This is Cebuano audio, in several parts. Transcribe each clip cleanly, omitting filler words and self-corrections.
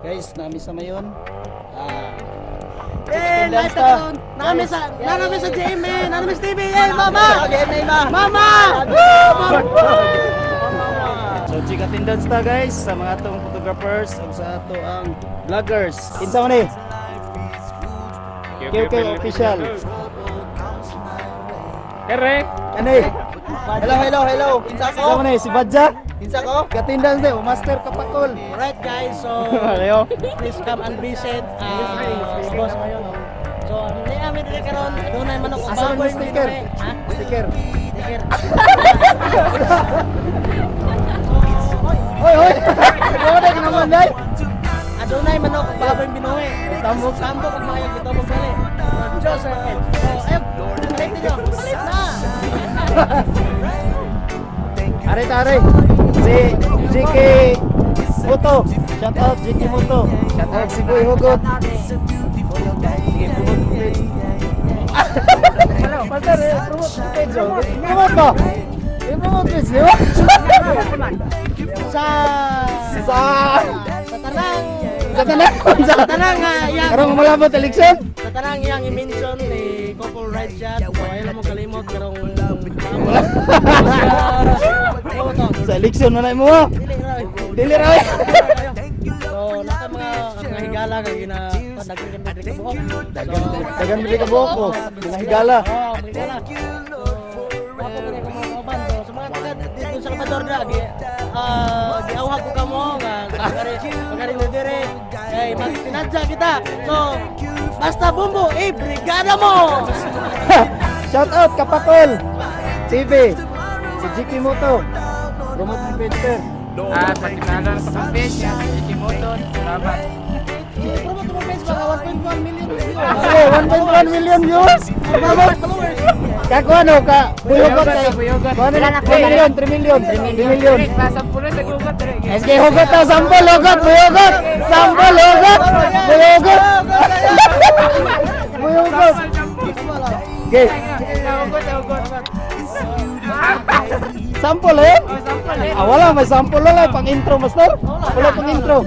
Guys, nami sa mayon. Ah. Eh, live ta karon. Nami sa GMA, nami sa TV. Eh, mama. GMA ma. Mama! So check attendance ta, guys, sa mga atong photographers ug sa ato ang vloggers. Kinsa man ni? KK Official. Kere. Kani? Hello, hello, hello. Kinsa Kinsa man ni si Badja? Kinsa ko? Attendance ni, o Master Kapakol. Alright guys, so Ayo. Please come and visit boss ngayon. Oh. So, ni ami diri karon, adunay manok og Asa man baboy yung sticker? diri. Ha? Sticker. Sticker. Hoy, hoy. Wala ka naman dai. Adunay manok og baboy binuhi. Tambok. Tambok og maayo kita mong gali. Diyos sir. So, ayun, palit ninyo. Palit na. Are tare. Si JK Moto. Shout out JK Moto. Shout out si Boy Hugot. Sige, promote page. Master, eh, promote page. Oh. Promote ba? I-promote page, di ba? Sa Sa sa tanang sa tanan sa sa tanang yang Karong malabot election. sa tanang yang i-mention ni Couple Ride Shot. So, ayaw mo kalimot karong Sa election man ay mo. Ah. Dili ra. Dili ra. Oy. So, lahat ng mga higala nga gina dagan kami diri ka buhok. Dagan mo ka buhok ko. Mga higala. Oo, mga higala. So, ako gani ko mga kauban. So, sa mga taga dito sa Salvador da, gi giawhag ko kamo nga pagari pagari mo diri kay magsinadya kita. So, basta bumbo, eh, brigada mo! Shout out Kapakol TV. Si JK Moto. Promote mo page, sir. Ah, pakilala sa page, Ikimoto. Salamat. I-promote mo page mga 1.1 million views. Sige, 1.1 million views. Followers, followers. Kako ano ka? Buyogot kay. Buyogot. Kuha na 3 million, 3 million, 3 million. Nasa pulo sa gubat. SK hugot ta sampol hugot buyogot. Sampol hugot buyogot. Buyogot. Okay, Hugot, hugot. sampol eh. Sampol eh. Ah, wala may sampol wala pang intro, master. Wala pang intro.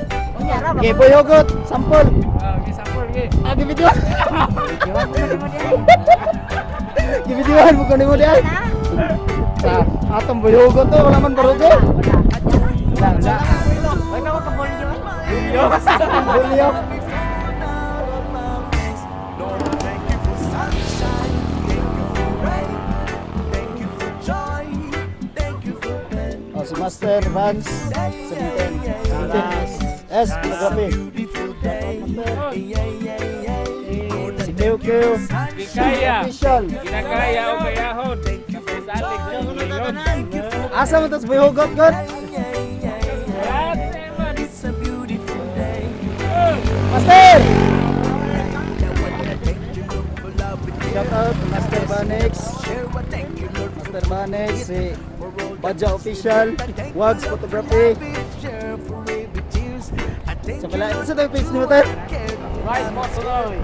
Okay, buyogot, sampol. Okay, sampol okay. Ah, gibidyoan. Gibidyoan mo kunin mo diay. Sa atong buyogot to wala man barugo. Wala, wala. Wala ko ka-volume. Bulyo. Thank you for sunshine. Thank you for rain. Thank you for joy. Thank you for pain. Oh, si Master Vance 17. 17. S photography. Beautiful day. Yeah, yeah, yeah. Si Keo Keo. Gikaya. Official. Ginakaya o kayahon. Sa Asa man tas buyogot god? It's a beautiful day. Master! Thank you, Lord, for love. Shout out Master Banex. Share what thank you, Lord, for Master Banex, si Badja Official, Wags Photography. share for every tears. I thank Sa pala, isa tayo page ni Master? Rice Motonoy.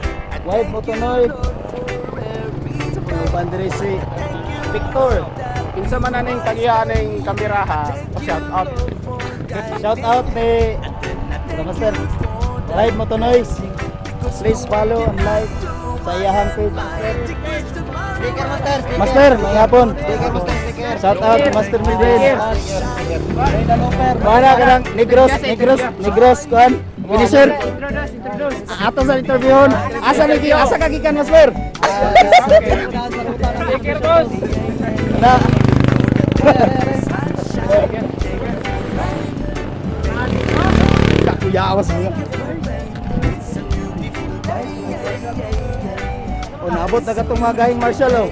Wide Motonoy. Sa pala bandere si Victor. Kinsa man aning tagiya aning kamera ha. Shout out. Shout out ni Ano, Master? Live Motonoy. Please follow and like sa iyahang page. Sticker, master, sticker. Master, may hapon. Sticker, master, sticker. Shout out to Master Miguel. Brenda Loper. Mana ka ng Negros, Negros, Negros, kuan. Finisher. Introduce, introduce. Ato sa interviewon. Asa ni asa ka gikan, Master? Sticker boss. Na. Kakuya awas mo. O naabot na katong mga gahing Marshall oh.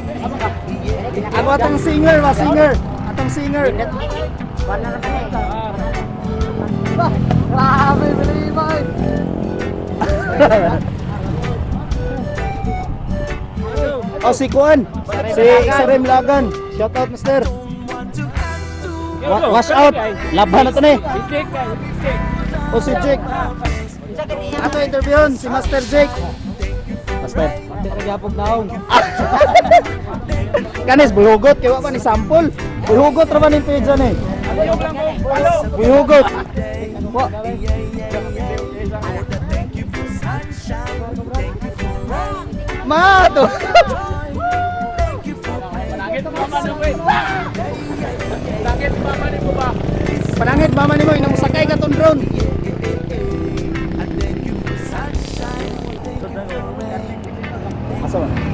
Ako atong singer, ma singer. Atong singer. Grabe, bili ba? Oh, si Kuan. Si Isarem Lagan. Shout out, Master. Wash out. Laban na to ni. Si Jake, ay, si Jake. O si Jake. Ato interviewon si Master Jake. Master. Nagyapog naong. Kanis buhugot kay wa pa ni sample. Buhugot ra man ning page ani. Buhugot. Wa. Mato. Thank you for Langit mama ni mo eh. Langit mama ni mo ba? Panangit mama nimo inang sakay ka tong drone. I thank you for sunshine. Thank you for rain. Asa ba?